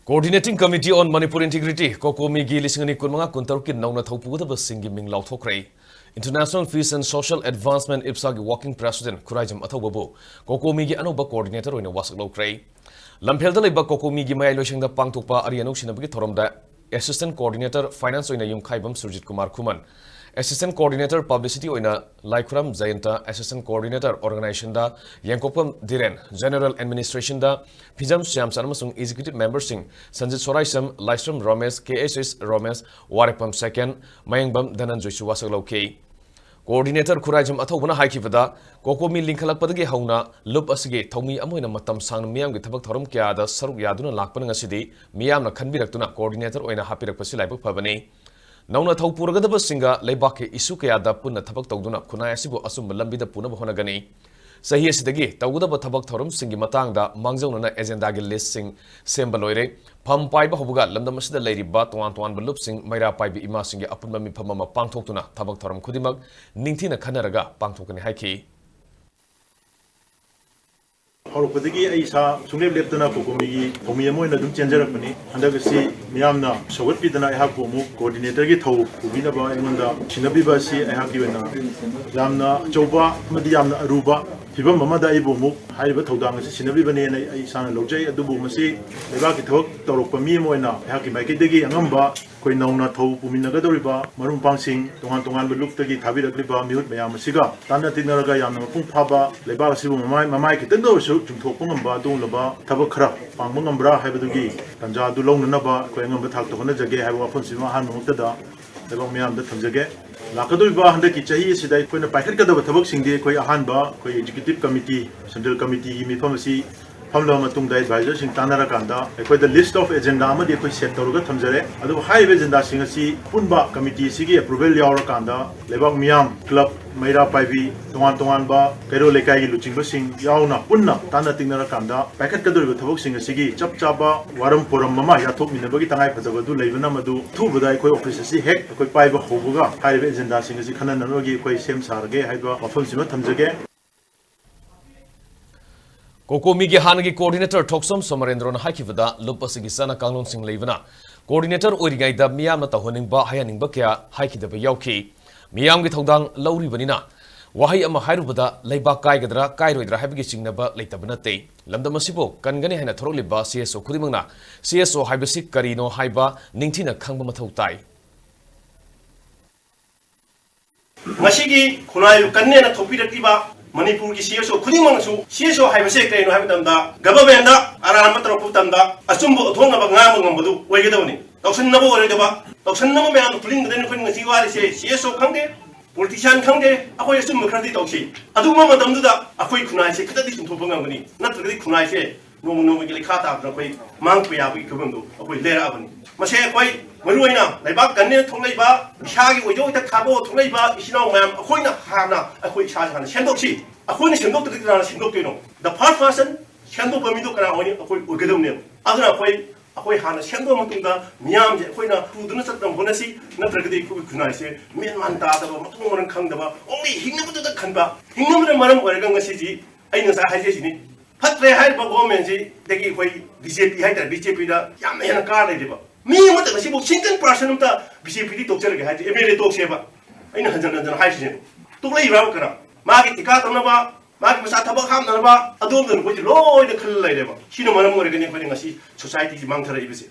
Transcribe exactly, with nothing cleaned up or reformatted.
Coordinating Committee on Manipur Integrity, COCOMI ꯒꯤ ꯂꯤꯁꯤꯡ ꯑꯅꯤ ꯀꯨꯟꯃꯉꯥ ꯀꯨꯟꯇꯔꯨꯛꯀꯤ ꯅꯧꯅ ꯊꯧ ꯄꯨꯒꯗꯕꯁꯤꯡꯒꯤ ꯃꯤꯡ ꯂꯥꯎꯊꯣꯛꯈ꯭ꯔꯦ꯫ International Peace and Social Advancement, IPSA ꯒꯤ working president ꯈꯨꯔꯥꯏꯖꯝ ꯑꯊꯧꯕꯕꯨ COCOMI ꯒꯤ ꯑꯅꯧꯕ coordinator ꯑꯣꯏꯅ ꯋꯥꯁꯛ ꯂꯧꯈ꯭ꯔꯦ꯫ ꯂꯝꯐꯦꯜꯗ ꯂꯩꯕ COCOMI ꯒꯤ ꯃꯌꯥꯏ ꯂꯣꯏꯁꯪꯗ ꯄꯥꯡꯊꯣꯛꯄ ꯑꯔꯤ ꯑꯅꯧ ꯁꯤꯟꯅꯕꯒꯤ ꯊꯧꯔꯝꯗ Assistant Coordinator Finance ꯑꯣꯏꯅ ꯌꯨꯝꯈꯥꯏꯕꯝ ꯁꯨꯔꯖꯤꯠ ꯀꯨꯃꯥꯔ ꯈꯨꯃꯟ, Assistant Coordinator Publicity ꯑꯣꯏꯅ ꯂꯥꯏꯈꯨꯔꯝ ꯖꯌꯟꯇ, Assistant Coordinator Organization ꯗ ꯌꯦꯡꯀꯣꯛꯄꯝ ꯙꯤꯔꯦꯟ, General Administration ꯗ ꯐꯤꯖꯝ ꯁ꯭ꯌꯥꯝꯆꯟ ꯑꯃꯁꯨꯡ Executive Member ꯁꯤꯡ ꯁꯟꯖꯤꯠ ꯁꯣꯔꯥꯏꯁꯝ, ꯂꯥꯏꯁ꯭ꯔꯝ ꯔꯣꯃꯦꯁ, ꯀꯦ ꯑꯩꯆ ꯑꯦꯁ ꯔꯣꯃꯦꯁ, ꯋꯥꯔꯦꯞꯄꯝ ꯁꯦꯀꯦꯟ, ꯃꯌꯦꯡꯕꯝ ꯙꯅꯟꯖꯣꯏꯁꯨ ꯋꯥꯁꯛ ꯂꯧꯈꯤ꯫ Coordinator ꯈꯨꯔꯥꯏꯖꯝ ꯑꯊꯧꯕꯅ ꯍꯥꯏꯈꯤꯕꯗ, COCOMI ꯂꯤꯡꯈꯠꯂꯛꯄꯗꯒꯤ ꯍꯧꯅ ꯂꯨꯞ ꯑꯁꯤꯒꯤ ꯊꯧꯃꯤ ꯑꯃ ꯑꯣꯏꯅ ꯃꯇꯝ ꯁꯥꯡꯅ ꯃꯤꯌꯥꯝꯒꯤ ꯊꯕꯛ ꯊꯧꯔꯝ ꯀꯌꯥꯗ ꯁꯔꯨꯛ ꯌꯥꯗꯨꯅ ꯂꯥꯛꯄꯅ ꯉꯁꯤꯗꯤ ꯃꯤꯌꯥꯝꯅ ꯈꯟꯕꯤꯔꯛꯇꯨꯅ coordinator ꯑꯣꯏꯅ ꯍꯥꯞꯄꯤꯔꯛꯄꯁꯤ ꯂꯥꯏꯕꯛ ꯐꯕꯅꯤ꯫ ꯅꯧꯅ ꯊꯧ ꯄꯨꯔꯒꯗꯕꯁꯤꯡꯒ ꯂꯩꯕꯥꯛꯀꯤ issue ꯀꯌꯥꯗ ꯄꯨꯟꯅ ꯊꯕꯛ ꯇꯧꯗꯨꯅ ꯈꯨꯟꯅꯥꯏ ꯑꯁꯤꯕꯨ ꯑꯆꯨꯝꯕ ꯂꯝꯕꯤꯗ ꯄꯨꯅꯕ ꯍꯣꯠꯅꯒꯅꯤ꯫ ꯆꯍꯤ ꯑꯁꯤꯗꯒꯤ ꯇꯧꯒꯗꯕ ꯊꯕꯛ ꯊꯧꯔꯝꯁꯤꯡꯒꯤ ꯃꯇꯥꯡꯗ ꯃꯥꯡꯖꯧꯅꯅ agenda ꯒꯤ list ꯁꯤꯡ ꯁꯦꯝꯕ ꯂꯣꯏꯔꯦ꯫ ꯐꯝ ꯄꯥꯏꯕ ꯍꯧꯕꯒ ꯂꯝꯗꯝ ꯑꯁꯤꯗ ꯂꯩꯔꯤꯕ ꯇꯣꯉꯥꯟ ꯇꯣꯉꯥꯟꯕ ꯂꯨꯞꯁꯤꯡ, ꯃꯩꯔꯥ ꯄꯥꯏꯕꯤ ꯏꯃꯥꯁꯤꯡꯒꯤ ꯑꯄꯨꯟꯕ ꯃꯤꯐꯝ ꯑꯃ ꯄꯥꯡꯊꯣꯛꯇꯨꯅ ꯊꯕꯛ ꯊꯧꯔꯝ ꯈꯨꯗꯤꯡꯃꯛ ꯅꯤꯡꯊꯤꯅ ꯈꯟꯅꯔꯒ ꯄꯥꯡꯊꯣꯛꯀꯅꯤ ꯍꯥꯏꯈꯤ꯫ ꯍꯧꯔꯛꯄꯗꯒꯤ ꯑꯩ ꯏꯁꯥ ꯁꯨꯡꯂꯦꯞ ꯂꯦꯞꯇꯅ COCOMI ꯒꯤ ꯊꯧꯃꯤ ꯑꯃ ꯑꯣꯏꯅ ꯑꯗꯨꯝ ꯆꯦꯟꯖꯔꯛꯄꯅꯤ꯫ ꯍꯟꯗꯛ ꯑꯁꯤ ꯃꯤꯌꯥꯝꯅ ꯁꯧꯒꯠꯄꯤꯗꯅ ꯑꯩꯍꯥꯛꯄꯨ ꯑꯃꯨꯛ coordinator ꯒꯤ ꯊꯧ ꯄꯨꯕꯤꯅꯕ ꯑꯩꯉꯣꯟꯗ ꯁꯤꯟꯅꯕꯤꯕ ꯑꯁꯤ ꯑꯩꯍꯥꯛꯀꯤ ꯑꯣꯏꯅ ꯌꯥꯝꯅ ꯑꯆꯧꯕ ꯑꯃꯗꯤ ꯌꯥꯝꯅ ꯑꯔꯨꯕ ꯐꯤꯕꯝ ꯑꯃꯗ ꯑꯩꯕꯨ ꯑꯃꯨꯛ ꯍꯥꯏꯔꯤꯕ ꯊꯧꯗꯥꯡ ꯑꯁꯤ ꯁꯤꯟꯅꯕꯤꯕꯅꯦꯅ ꯑꯩ, ꯑꯩ ꯏꯁꯥꯅ ꯂꯧꯖꯩ꯫ ꯑꯗꯨꯕꯨ ꯃꯁꯤ ꯂꯩꯕꯥꯛꯀꯤ ꯊꯕꯛ ꯇꯧꯔꯛꯄ ꯃꯤ ꯑꯃ ꯑꯣꯏꯅ ꯑꯩꯍꯥꯛꯀꯤ ꯃꯥꯏꯀꯩꯗꯒꯤ ꯑꯉꯝꯕ ꯑꯩꯈꯣꯏ ꯅꯧꯅ ꯊꯧ ꯄꯨꯃꯤꯟꯅꯒꯗꯧꯔꯤꯕ ꯃꯔꯨꯞ ꯃꯄꯥꯡꯁꯤꯡ, ꯇꯣꯉꯥꯟ ꯇꯣꯉꯥꯟꯕ ꯂꯨꯞꯇꯒꯤ ꯊꯥꯕꯤꯔꯛꯂꯤꯕ ꯃꯤꯍꯨꯠ ꯃꯌꯥꯝ ꯑꯁꯤꯒ ꯇꯥꯟꯅ ꯇꯤꯛꯅꯔꯒ ꯌꯥꯝꯅ ꯃꯄꯨꯡ ꯐꯥꯕ ꯂꯩꯕꯥꯛ ꯑꯁꯤꯕꯨ ꯃꯃꯥꯏ, ꯃꯃꯥꯏ ꯈꯤꯇꯪꯗ ꯑꯣꯏꯔꯁꯨ ꯆꯨꯝꯊꯣꯛꯄ ꯉꯝꯕ ꯑꯗꯨꯒꯨꯝꯂꯕ ꯊꯕꯛ ꯈꯔ ꯄꯥꯡꯕ ꯉꯝꯕ꯭ꯔꯥ ꯍꯥꯏꯕꯗꯨꯒꯤ ꯇꯥꯟꯖꯥ ꯑꯗꯨ ꯂꯧꯅꯅꯕ ꯑꯩꯈꯣꯏ ꯑꯉꯝꯕ ꯊꯥꯛꯇ ꯍꯣꯠꯅꯖꯒꯦ ꯍꯥꯏꯕ ꯋꯥꯐꯝꯁꯤꯃ ꯑꯍꯥꯟꯕ ꯃꯛꯇꯗ ꯂꯩꯕꯥꯛ ꯃꯤꯌꯥꯝꯗ ꯊꯝꯖꯒꯦ꯫ ꯂꯥꯛꯀꯗꯧꯔꯤꯕ ꯍꯟꯗꯛꯀꯤ ꯆꯍꯤ ꯑꯁꯤꯗ ꯑꯩꯈꯣꯏꯅ ꯄꯥꯏꯈꯠꯀꯗꯕ ꯊꯕꯛꯁꯤꯡꯗꯤ ꯑꯩꯈꯣꯏ ꯑꯍꯥꯟꯕ ꯑꯩꯈꯣꯏ executive committee, central committee ꯒꯤ ꯃꯤꯐꯝ ꯑꯁꯤ ꯐꯝꯂꯕ ꯃꯇꯨꯡꯗ advisor ꯁꯤꯡ ꯇꯥꯟꯅꯔꯀꯥꯟꯗ ꯑꯩꯈꯣꯏꯗ list of agenda ꯑꯃꯗꯤ ꯑꯩꯈꯣꯏ set ꯇꯧꯔꯒ ꯊꯝꯖꯔꯦ꯫ ꯑꯗꯨꯕꯨ ꯍꯥꯏꯔꯤꯕ agenda ꯁꯤꯡ ꯑꯁꯤ ꯑꯄꯨꯟꯕ committee ꯁꯤꯒꯤ approval ꯌꯥꯎꯔꯀꯥꯟꯗ ꯂꯩꯕꯥꯛ ꯃꯤꯌꯥꯝ, club, ꯃꯩꯔꯥ ꯄꯥꯏꯕꯤ, ꯇꯣꯉꯥꯟ ꯇꯣꯉꯥꯟꯕ ꯀꯩꯔꯣꯜ ꯂꯩꯀꯥꯏꯒꯤ ꯂꯨꯆꯤꯡꯕꯁꯤꯡ ꯌꯥꯎꯅ ꯄꯨꯟꯅ ꯇꯥꯟꯅ ꯇꯤꯡꯅꯔꯀꯥꯟꯗ ꯄꯥꯏꯈꯠꯀꯗꯧꯔꯤꯕ ꯊꯕꯛꯁꯤꯡ ꯑꯁꯤꯒꯤ ꯆꯞ ꯆꯥꯕ ꯋꯥꯔꯝ ꯄꯣꯔꯝ ꯑꯃ ꯌꯥꯊꯣꯛꯃꯤꯟꯅꯕꯒꯤ ꯇꯉꯥꯏꯐꯗꯕ ꯑꯗꯨ ꯂꯩꯕꯅ ꯃꯗꯨ ꯑꯊꯨꯕꯗ ꯑꯩꯈꯣꯏ office ꯑꯁꯤ ꯍꯦꯛ ꯑꯩꯈꯣꯏ ꯄꯥꯏꯕ ꯍꯧꯕꯒ ꯍꯥꯏꯔꯤꯕ agenda ꯁꯤꯡ ꯑꯁꯤ ꯈꯟꯅꯅꯕꯒꯤ ꯑꯩꯈꯣꯏ ꯁꯦꯝ ꯁꯥꯔꯒꯦ ꯍꯥꯏꯕ ꯋꯥꯐꯝꯁꯤꯃ ꯊꯝꯖꯒꯦ꯫ ꯀꯣꯀꯣꯃꯤꯒꯤ ꯍꯥꯟꯅꯒꯤ coordinator ꯊꯣꯛꯆꯣꯝ ꯁꯣꯃꯔꯦꯟꯗ꯭ꯔꯣꯅ ꯍꯥꯏꯈꯤꯕꯗ ꯂꯨꯞ ꯑꯁꯤꯒꯤ ꯆꯠꯅ ꯀꯥꯡꯂꯣꯟꯁꯤꯡ ꯂꯩꯕꯅ coordinator ꯑꯣꯏꯔꯤꯉꯩꯗ ꯃꯤꯌꯥꯝꯅ ꯇꯧꯍꯟꯅꯤꯡꯕ, ꯍꯥꯏꯍꯟꯅꯤꯡꯕ ꯀꯌꯥ ꯍꯥꯏꯈꯤꯗꯕ ꯌꯥꯎꯈꯤ꯫ ꯃꯤꯌꯥꯝꯒꯤ ꯊꯧꯗꯥꯡ ꯂꯧꯔꯤꯕꯅꯤꯅ ꯋꯥꯍꯩ ꯑꯃ ꯍꯥꯏꯔꯨꯕꯗ ꯂꯩꯕꯥꯛ ꯀꯥꯏꯒꯗ꯭ꯔꯥ ꯀꯥꯏꯔꯣꯏꯗ꯭ꯔꯥ ꯍꯥꯏꯕꯒꯤ ꯆꯤꯡꯅꯕ ꯂꯩꯇꯕ ꯅꯠꯇꯦ꯫ ꯂꯝꯗꯝ ꯑꯁꯤꯕꯨ ꯀꯟꯒꯅꯤ ꯍꯥꯏꯅ ꯊꯣꯔꯛꯂꯤꯕ C S O ꯈꯨꯗꯤꯡꯃꯛꯅ C S O ꯍꯥꯏꯕꯁꯤ ꯀꯔꯤꯅꯣ ꯍꯥꯏꯕ ꯅꯤꯡꯊꯤꯅ ꯈꯪꯕ ꯃꯊꯧ ꯇꯥꯏ꯫ ꯉꯁꯤꯒꯤ ꯈꯨꯟꯅꯥꯏ ꯀꯟꯅꯦꯅ ꯊꯣꯛꯄꯤꯔꯛꯂꯤꯕ ꯃꯅꯤꯄꯨꯔꯒꯤ C S O ꯈꯨꯗꯤꯡꯃꯛꯅꯁꯨ C S O ꯍꯥꯏꯕꯁꯦ ꯀꯔꯤꯅꯣ ꯍꯥꯏꯕ ꯃꯇꯝꯗ, government ꯑꯔꯥꯟꯕ ꯇꯧꯔꯛꯄ ꯃꯇꯝꯗ ꯑꯆꯨꯝꯕ ꯎꯠꯊꯣꯛꯅꯕ ꯉꯥꯡꯕ ꯉꯝꯕꯗꯨ ꯑꯣꯏꯒꯗꯕꯅꯤ꯫ ꯇꯧꯁꯟꯅꯕ ꯑꯣꯏꯔꯣꯏꯗꯕ, ꯇꯧꯁꯟꯅꯕ ꯃꯌꯥꯝꯗꯨ ꯄꯨꯟꯁꯤꯟꯒꯗꯕꯅꯤ꯫ ꯑꯩꯈꯣꯏꯅ ꯉꯁꯤ ꯋꯥꯔꯤꯁꯦ C S O ꯈꯪꯗꯦ, politician ꯈꯪꯗꯦ, ꯑꯩꯈꯣꯏ ꯑꯆꯨꯝꯕ ꯈꯔꯗꯤ ꯇꯧꯁꯤ꯫ ꯑꯗꯨꯒꯨꯝꯕ ꯃꯇꯝꯗꯨꯗ ꯑꯩꯈꯣꯏ ꯈꯨꯟꯅꯥꯏꯁꯦ ꯈꯤꯇꯗꯤ ꯆꯨꯝꯊꯣꯛꯄ ꯉꯝꯒꯅꯤ, ꯅꯠꯇ꯭ꯔꯒꯗꯤ ꯈꯨꯟꯅꯥꯏꯁꯦ ꯅꯣꯡꯃ ꯅꯣꯡꯃꯒꯤ ꯂꯩꯈꯥ ꯇꯥꯗꯅ ꯑꯩꯈꯣꯏ ꯃꯥꯡꯉꯛꯄ ꯌꯥꯕꯒꯤ ꯐꯤꯕꯝꯗꯨ ꯑꯩꯈꯣꯏ ꯂꯩꯔꯛꯑꯕꯅꯤ꯫ ꯃꯁꯦ ꯑꯩꯈꯣꯏ ꯃꯔꯨꯑꯣꯏꯅ ꯂꯩꯕꯥꯛ ꯀꯟꯅꯦꯅ ꯊꯣꯛꯂꯛꯏꯕ, ꯏꯁꯥꯒꯤ ꯑꯣꯏꯖ ꯑꯣꯏꯊꯛ ꯊꯥꯗꯣꯛꯑ ꯊꯣꯛꯂꯛꯏꯕ ꯏꯆꯤꯟ ꯏꯅꯥꯎ ꯃꯌꯥꯝ, ꯑꯩꯈꯣꯏꯅ ꯍꯥꯟꯅ ꯑꯩꯈꯣꯏ ꯏꯁꯥꯁꯦ ꯍꯥꯟꯅ ꯁꯦꯝꯗꯣꯛꯁꯤ꯫ ꯑꯩꯈꯣꯏꯅ ꯁꯦꯝꯗꯣꯛꯇ꯭ꯔꯗꯤ ꯀꯅꯥꯅ ꯁꯦꯝꯗꯣꯛꯇꯣꯏꯅꯣ? The first person ꯁꯦꯝꯗꯣꯛꯄ ꯃꯤꯗꯣ ꯀꯅꯥ ꯑꯣꯏꯅꯤ? ꯑꯩꯈꯣꯏ ꯑꯣꯏꯒꯗꯕꯅꯦꯕ꯫ ꯑꯗꯨꯅ ꯑꯩꯈꯣꯏ, ꯑꯩꯈꯣꯏ ꯍꯥꯟꯅ ꯁꯦꯝꯗꯣꯛꯑ ꯃꯇꯨꯡꯗ ꯃꯤꯌꯥꯝꯁꯦ ꯑꯩꯈꯣꯏꯅ ꯄꯨꯗꯨꯅ ꯆꯠꯅꯕ ꯍꯣꯠꯅꯁꯤ, ꯅꯠꯇ꯭ꯔꯒꯗꯤ ꯑꯩꯈꯣꯏꯒꯤ ꯈꯨꯟꯅꯥꯏꯁꯦ ꯃꯦꯟ ꯃꯥꯟ ꯇꯥꯗꯕ, ꯃꯊꯣꯡ ꯃꯔꯝ ꯈꯪꯗꯕ, only ꯍꯤꯡꯅꯕꯗꯨꯗ ꯈꯟꯕ, ꯍꯤꯡꯅꯕꯅ ꯃꯔꯝ ꯑꯣꯏꯔꯒ ꯉꯁꯤꯗꯤ ꯑꯩ ꯉꯁꯥꯏ ꯍꯥꯏꯖꯩꯁꯤꯅꯤ, ꯐꯠꯇ꯭ꯔꯦ ꯍꯥꯏꯔꯤꯕ government ꯁꯤꯗꯒꯤ ꯑꯩꯈꯣꯏ B J P ꯍꯥꯏꯇꯥꯔꯦ, B ꯖꯦ ꯄꯤꯗ ꯌꯥꯝꯅ ꯍꯦꯟꯅ ꯀꯥꯔ ꯂꯩꯔꯦꯕ꯫ ꯃꯤ ꯑꯃꯇ ꯉꯁꯤꯐꯥꯎ single person ꯑꯃꯇ B J P ꯗꯤ ꯇꯣꯛꯆꯔꯒꯦ ꯍꯥꯏꯗꯤ M L A ꯇꯣꯛꯁꯦꯕ꯫ ꯑꯩꯅ ꯍꯟꯖꯟ ꯍꯟꯖꯟ ꯍꯥꯏꯔꯤꯁꯤꯅꯦ꯫ ꯇꯣꯛꯂꯛꯏꯕ꯭ꯔꯥ ꯀꯅꯥ? ꯃꯥꯒꯤ ꯊꯤꯀꯥ ꯇꯧꯅꯕ, ꯃꯥꯒꯤ ꯃꯆꯥ ꯊꯕꯛ ꯍꯥꯞꯅꯅꯕ, ꯑꯗꯣꯝꯗ ꯃꯈꯣꯏꯁꯦ ꯂꯣꯏꯅ ꯈꯜꯂ ꯂꯩꯔꯦꯕ꯫ ꯁꯤꯅ ꯃꯔꯝ ꯑꯣꯏꯔꯒꯅꯤ ꯑꯩꯈꯣꯏꯅ ꯉꯁꯤ society ꯁꯤ ꯃꯥꯡꯊꯔꯛꯏꯕꯁꯦ꯫